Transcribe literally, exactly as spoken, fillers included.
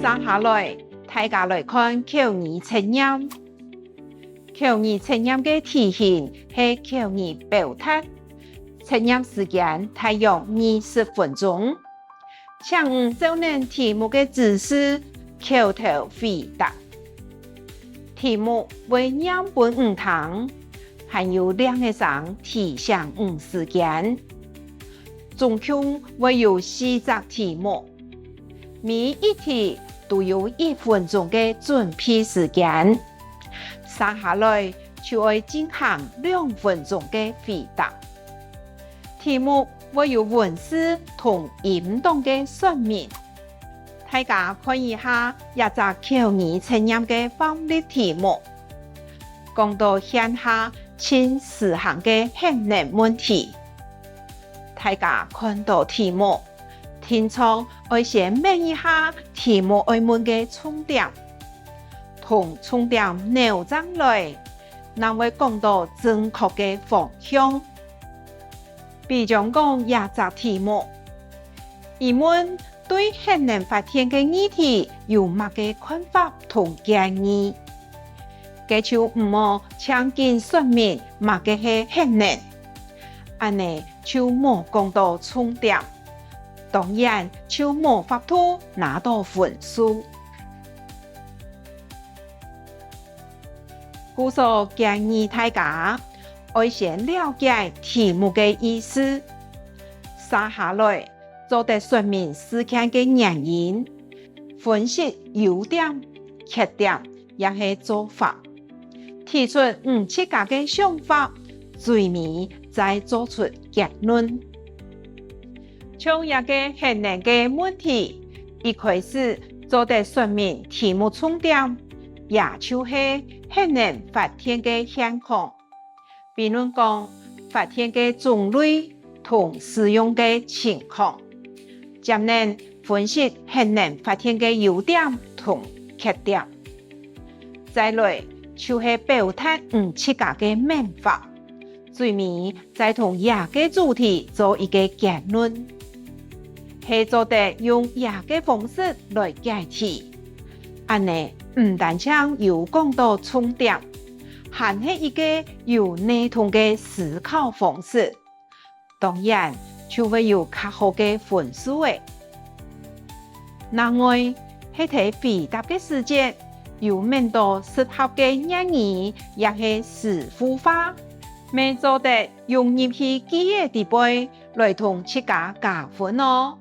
續下來，大家來看口語測驗。口語測驗个題型係口語表達，測驗時間大約二十分鐘。請你照等題目个指示，口頭回答。題目會唸分你聽，還有鈴仔聲提醒你時間。總共會有四隻題目，每一題都有一分鐘个準備時間。續下來就愛進行兩分鐘个回答。題目會有文字同音檔个說明。大家看一下這隻口語測驗个範例題目，講到現下盡時行个核能問題。大家看到題目，定著愛先問一下題目愛問个重點，同重點扭正來，正會講到正確个方向。比將講這隻題目，佢問對核能發電个議題有麼个看法同建議？該就毋好淨緊說明麼个係核能，恁仔就無講到重點，當然就無法度拿到分數。故所建議大家，愛先了解題目个意思，續下來做得說明事件个原因，分析優點、缺點也係做法，提出你自家个想法，最尾再做出結論。像這个核能个問題，一開始做得說明題目重點，也就係核能發電个現況。比論講，發電个種類同使用个情況，接等分析核能發電个優點同缺點。再來就係表達你自家个問法，最尾再同這个主題做一个結論。係做得用這个方式來解題。恁仔毋單淨有講到重點，還係一个有系統个思考方式，當然就會有較好个分數仔。另外，係在回答个時節，有問到適合个諺語也係詞庫化，乜做得用入去句仔底背來同自家加分哦。